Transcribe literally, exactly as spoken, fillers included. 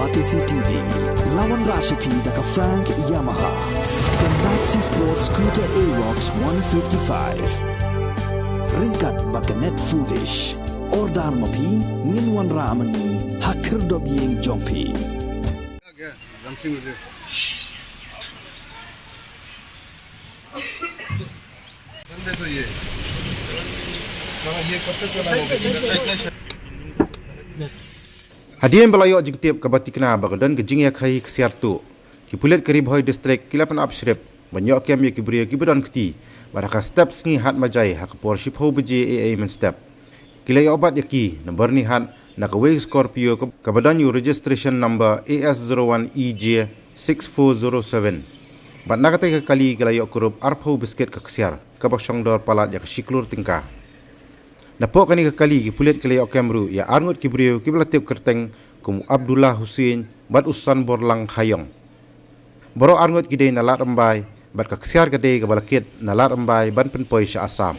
Batesi T V, la wanrah sha phi da ka Frank Yamaha, ka Maxi Sport Scooter Aerox one fifty-five. Ryngkat bad ka Net Foodish. Order ma phi, ngin wanrah ma ngi ha khyrdop ïing jong phi. Hadien ba la ïoh jingtip kaba tikna ba ka don ka jingïakhaïi ksiar tuh, ki pulit ka Ri Bhoi District ki la pynap shrip ban ïoh kem ïa ki briew kiba don kti bad ha ka step sngi Hat Majai ha ka por shiphew baje eiei mynstep. Ki la ïoh bat ïa ki na Byrnihat na kawei ka Scorpio kaba don ïa u registration number A S zero one E J six four zero seven. Bad na katei ka kali ki la ïoh kurup arphew biskit ka ksiar kaba shongdor palat ïa ka shi klur tyngka. Napoh kane ka kali ki pulit ki la ïoh kem ruh ïa arngut ki briew kiba la tip kyrteng kum u Abdullah Hussein bad u Sanborlang Khayong. Baroh arngut ki dei na Lad Rymbai bad ka ksiar ka dei kaba la kit na Lad Rymbai ban pynpoi sha Assam.